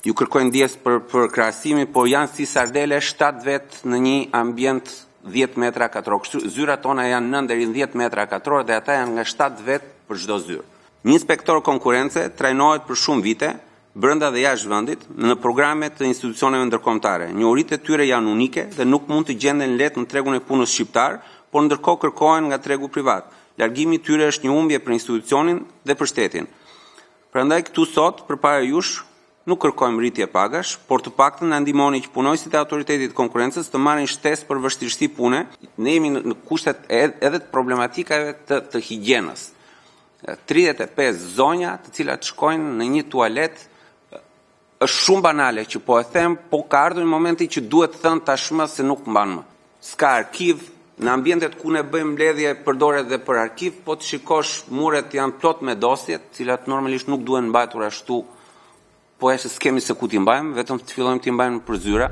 Ju kërkoj ndjesë për krahasimin, por janë si sardele, 7 vetë në një ambient 10 metra katror. Kështu, zyrat tona janë 9 deri në 10 metra katror dhe ata janë nga 7 vetë për çdo zyrë. Një inspektor konkurrence trajnohet për shumë vite brenda dhe jashtë vendit në programe të institucioneve ndërkombëtare. Njohuritë e tyre janë unike dhe nuk mund të gjenden lehtë në tregun e punës shqiptar, por ndërkohë kërkohen nga tregu privat. Largimi i tyre është një humbje për institucionin dhe për shtetin. Prandaj këtu sot, përpara jush, nuk kërkojmë rritje pagash, por të paktën na ndihmoni që punonjësit e Autoritetit të Konkurrencës të marrin shtesë për vështirësi pune. Ne jemi në kushtet edhe të problematikave të higjienës. 35 zonja, të cilat shkojnë në një tualet. Është shumë banale që po e them, por ka ardhur momenti që duhet thënë tashmë, se nuk mban më. S'ka arkiv, në ambientet ku ne bëjmë mbledhje përdoret edhe për arkiv. Po të shikosh, muret janë plot me dosje, të cilat normalisht nuk duhen mbajtur ashtu, po ja që s'kemi se ku t'i mbajmë, vetëm të fillojmë t'i mbajmë nëpër zyra.